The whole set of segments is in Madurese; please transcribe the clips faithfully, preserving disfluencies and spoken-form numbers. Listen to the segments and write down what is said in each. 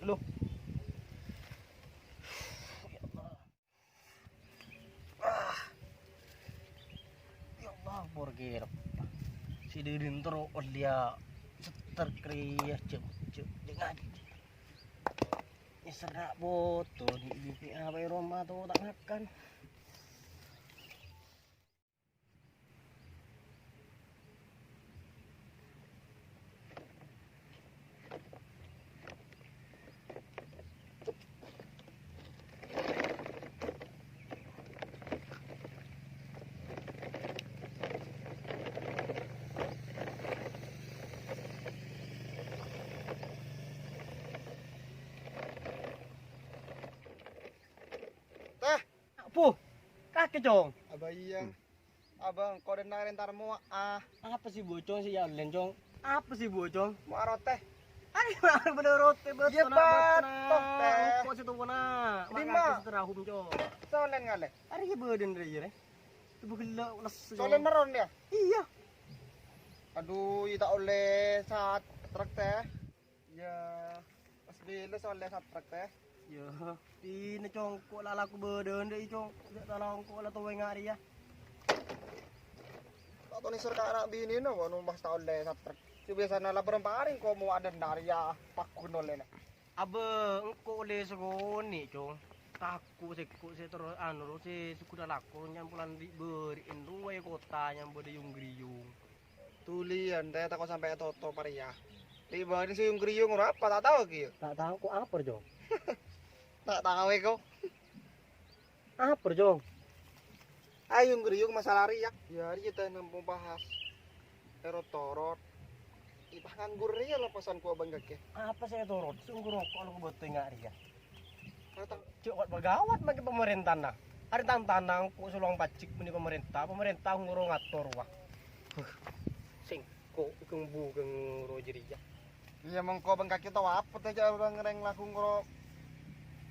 Loh. Ya Allah. Ah. Ya Allah, por kèra. Si Didin terro ollèya setter kriya, cek, cek, cek ngaji. Nyèsèr na' poto, di, di, di, apa, roma to ta' ngakan. Teh. Apo? Kakè, Cong. Abah iyâ. Hmm. Abah, engko' dâ' entar mowa, ah. Apa sih, Bocong, sih, ya, Len, Cong? Apa sih, Bocong? Mowa rotè. Ayo, bener rotè, betul, iyâ, betul, betul, nah. Teh. Engko' sih tuh, nah. Di ma? Makasih, terahum, Cong. Solen ngalè. Arè' bâdân rè, iyâ, rè. Tuh gellâ', lesu, Cong. Solen meron, ya? Iyâ. Aduh, iyâ ta' ollè satrek, Teh. Iyâ, pas bilâ sè ollè satrek, Teh? Iyâ, dinah, Cong, engko' la alako bâdân dâ' iyâ, Cong. Jhâ' tolong engko' la towa ènga' rèya. Ta' tao nèser ka ana' binèna, wa, nompas ta' ollè satrek. Sè biasana la bârâmpa arè engko' mowa dâ' enna' rèya, paggun ollèna. Abâ, engko' ollè sakonè', Cong. Tako' sèngko' sè terro, anu, ro, sè sogghuna lako nyampolan ri'-bâri'en rowa è kottha nyambâ dâ' yung-griyung. Tuliyân, Teh, tako' sampè' ètotop arèya. Ri' bâri' sè yung-griyung ora apa, ta' tao kèya? Ta' tao, ko' apa, Cong? Ta' tao, ko'. Apa, Cong? Ayo, yung-griyung masalah rèya. Iyâ, rèya, Teh, nampo bahas. Èrot-torot. Ipah nganggur rèya lepasan ko' abâng kakè. Apa sè ètorot? Sungguh roko' lo bâto ènga' rèya. Jhâ' wat pagawat makè pamarèntana. Arè tang tana engko' sè lowang pajhek bânnè pamarènta, pamarènta ngoro ngator, wah. Huh, sèngko' ghâmbu ghângoro jârèya. Iyâ, mengko bâng kakè tao apa tè jhâ' bâng rèng lagu ngoro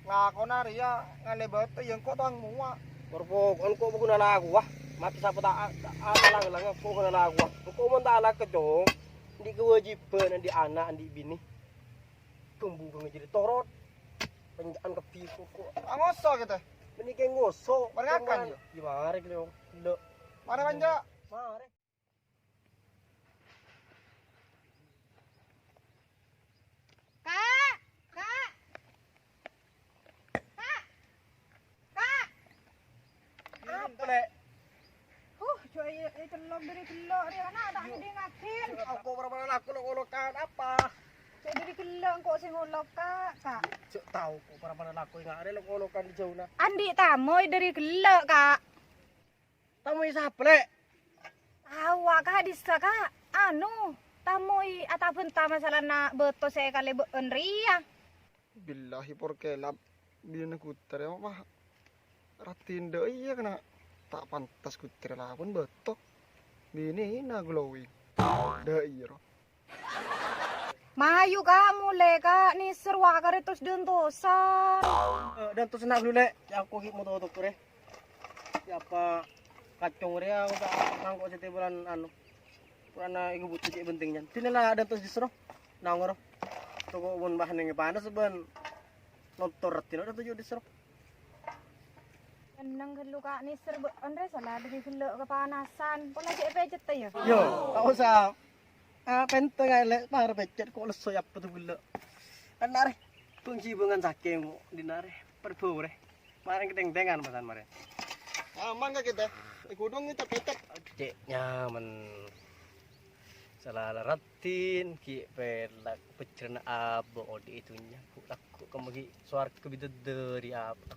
lakona rèya ngalè bâto, iyâ engko' tang mowa. Korpo, engko' pokona lagu, wah. Matè sapa ta', ta', ta' lang-lang, engko' pokona lagu, wah. Engko' mon ta' alako, Cong. Andi' kawâjibhân, andi' ana', andi' binè. Ghâmbu ghângoro jârèya torot. Panja'an kabbhi koko. Ah, ngoso' gitu. Mending kayak ngoso'. Mari ngakan, yuk. Gimana, Cong? Lo. Mari, Panja'. Mari. Kak! Kak! Kak! Kak! Apa, Lè'? Huh, jhâ' iyâ, iyâ, cellop dâri ghellâ', rè, ana' ta' ngèdhing adin. Engko' para-para lako lo-, ngolokan apa? Jhâ' dâri ghellâ' engko' sè ngolok, Kak, Kak. Jhâ' tao ko' para-para lako ènga' rè lo-, ngolokan dâri jhâuna. Andi' tamoy dâri ghellâ', Kak. Tamoy sapa, Lè'? Awa', Kak, dissa', Kak. Anu, tamoy atabânta masalana bâto sè èkalèbâ'ân rèya. Billahi por kelap, binèna Gutter ya, wah. Raddhin dâ' iyâ kèna. Ta' pantes Gutter lawan bâto. Binèna glowing. Dâ' iyâ, ro. Mayu, Kak, molè, Kak. Nèser, wa', karè tos dântosan. Eh, dântosan ghâllu, Lè'. Yâ, engko' ghi' moto tokor, ya. Yâ, apa kacong rèya, engko' ta' ngangko' sè tèbâlan, anu. Purana èghu butuh cè' penting, Jan. Dinala dântos dissa' ro. Nangor. Toko mon bahan yang panas bân nontor dinala dântos dissa' ro. Kennèng ghâllu, Kak, nèser bâ'ân rè sala dâri ghellâ' kapanasan. Pola cè' pècet, yâ? Yo, ta' osa. Ah, pentèng aè, Lè', mara pècet ko' lesso yâ apa tu ghellâ'. Enna' rè. Bâng jhibângan sakèng ko' dinna' rè. Perbau rè. Marèng ketengtengan pasan marèng. Aman ka kita? È ghudhung kita pècet. Cè' nyaman. Sala la raddhin, ghi' pèlak, pejjhârânna abâ' odi' è dhunnya. Ghu' lagghu' kemma ghi' sowarghâ bidadari abâ'.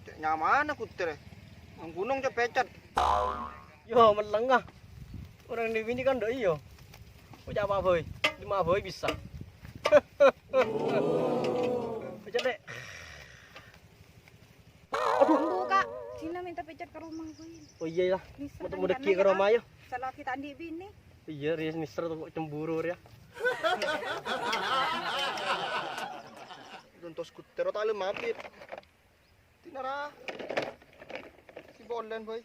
Cè' nyamana Gutter è? Nang ghunong cè' pècet. Yo, mellengnga. Orèng dhi' binè kan dâ' iyâ. Ko' ca'na bhâi. Dimma bhâi bisa. Pècet, Lè'. Aduh. Tunggu, Kak. Cina minta pècet ka roma, Boy. Oh iyâ, yâ. Nèser. Mau temu kan dâgghi' ka roma, yâ. Salagi ta' andi' binè. Iyâ, rèya nèser to, cemburu rèya. Dântos Gutter ta' lem abit. Dinala. Si Bolen, Boy.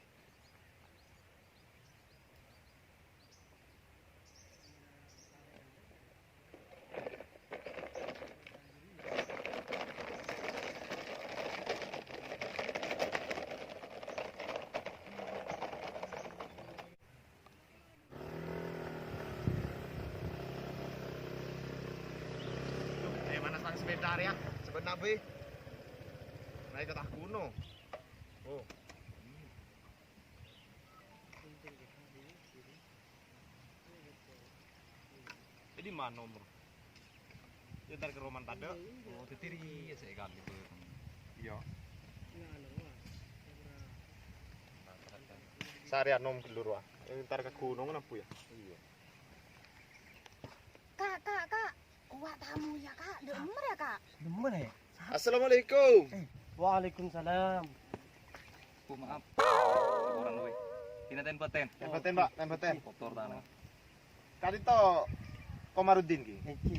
Beda ya, sebenarnya, Boy. Naik ke atas gunung. Oh. Jadi mana nomor? Ya, entar ke rumah tadi. Oh, tadi ya saya kan itu. Iya. Sehari anom keluar, wah. Entar ke gunung kenapa ya? Iya. Kak, Kak, Kak. Wah, tamu ya, Kak. Denger ya, Kak. Denger ya? Assalamualaikum. Eh, waalaikumsalam. Bu, maaf. Orang gue. Tina ten paten. Ten paten, Pak. Ten paten. Kotor tanah. Kali to Komarudin ki. Iki.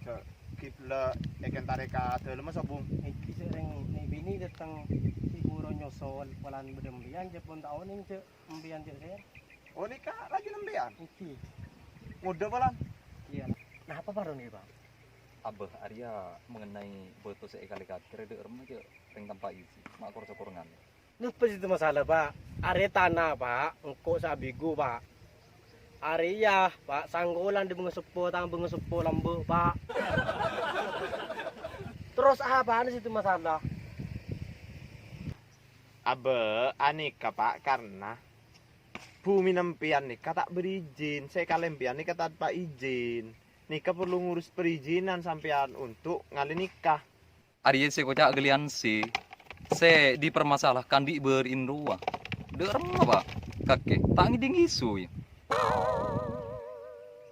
Ke kibla eken tareka dalem sobung. Iki sering nih bini datang si buru nyosol palan bedembian jepun taoning cek. Empiyan, Cek, saya. Oh, nèka rajin empiyan? Ngghi. Ngodâ polana? Iyâ. Napa parlo nèka, Pak? Abah, arèya mengenai bâto sè èkalè Kadir, dâ' remma jhâ' rèng tempa isi. Ma' kor-sokorangan. Napa sè masalah, Pak? Arèya tana, Pak. Engko' sè abhigu, Pak. Arèya, Pak, sangkolan dâ' bângaseppo, tang bângaseppo lambâ', Pak. Terros apana sè masalah? Abâ', anèka, Pak, karna bhumina empèyan nèka ta' bârijin, sè èkalè empèyan nèka tanpa ijin. Nèka parlo ngurus perizinan sampèyan untuk ngalè nèka. Arèya sè koca' ghâliyân sè, sè dipermasalahkan bi' bâri'na rowa. Dâ' remma, Pak? Kakè, ta' ngèdhing isu, yâ?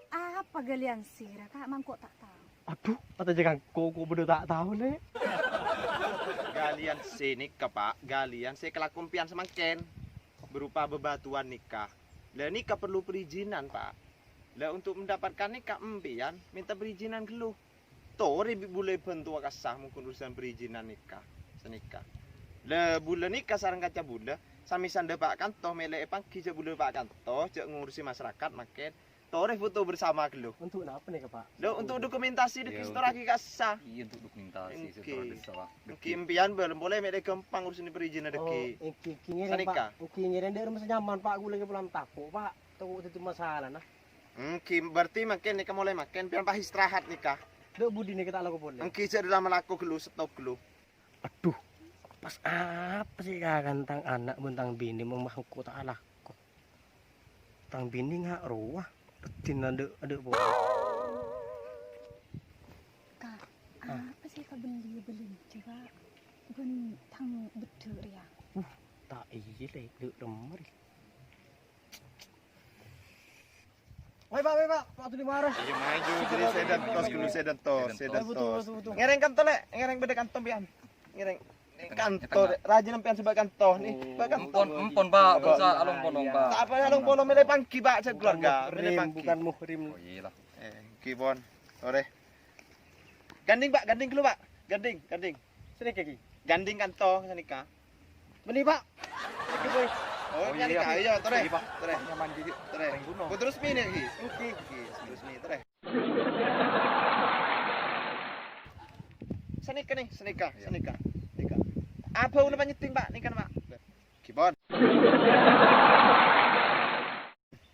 Apa ghâliyân sè, Ra, Kak? Mangko' ta' tao. Adhu, atèjâ kangko ko' bâdâ ta' tao, Lè'. Ghâliyân sè nèka, Pak, ghâliyân sè èkalako empèyan samangkèn, berupa bebatuan nèka. Lah, nèka parlo perizinan, Pak. Lah, untuk mendapatkan nèka, empèyan mènta perizinan ghâllu. Torè bi' bulâ bhântowa kassa mongkon urusan perizinan nèka, sanèka. Lah, bulâ nèka sareng kaca bulâ, samè sandhâ Pak Kanto mèlè èpangghi jhâ' bulâ Pak Kanto, jhâ' ngurusè masyarakat mangkèn. Torè foto bersama ghâllu. Untuk napa nèka, Pak? Lho, untuk dokumentasi dâgghi' setorraghi kassa. Iyâ, untuk dokumentasi setorraghi kassa, Pak. Èngghi empèyan bâlem polè mèlè ghâmpang urusanna perizinan dâgghi'. Oh, èngghi, èngghi ngèrèng, Pak. Sanèka. Èngghi ngèrèng dâ' remma sè nyaman, Pak. Ghulâ ghi' polana tako', Pak. Tako' dhâddhi masalah, nah. Èngghi, berarti mangkèn nèka molaè mangkèn, empèyan pas istirahat nèka. Dâ' budi nèka ta' alako polè. Èngghi, jhâ' la malako ghâllu, stop ghâllu. Adhu, pas apa sè èkakan tang ana' bân tang binè mangko ta' alako? Tang binè nga' rowa, raddhinna dâ', dâ' polè. Kak, apa sè èkabelli bâlânjhâ, Kak? Bân tang beddhâ' rèya. Uh, ta' iyâ, Lè', dâ' remma rè. Woi, Pak, woi, Pak, Pak Tuli marah. Iyâ, maju, ghâllu sèdântos, ghâllu sèdântos, sèdântos. Ngèrèng kanto, Lè', ngèrèng bâdâ kanto, pian. Ngèrèng. Nèng kanto, Lè'. Rajin empèyan sè bâ' kanto, nèh, bâ' kanto. Empon, empon, Pak, bâ' sa along polong, Pak. Ta' apa along polong, mèlè pangghi, Pak, jhâ' keluarga, mèlè pangghi. Bukan muhrim. Oh, iyâ lah. Eh, èngghi pon. Torè. Gandhing, Pak, gandhing ghâllu, Pak. Gandhing, gandhing. Sanèka, Ki. Gandhing kanto, sanèka. Mènè, Pak. Iki, Boy. Oh, iyâ, Kak. Iyâ, torè. Torè. Nyaman ghi. Torè. Terus mènè, Ki. Oke. Oke, terus mènè, torè. Sanèka, nèh, sanèka, sanèka. Nèka. Abâ' ulun panyèddhing, Pak. Nèka, Pak. Ghi pon.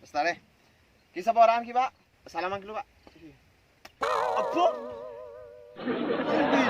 Lestari. Ki saporaan, Ki, Pak. Salaman ghâllu, Pak. Abbhu. Endi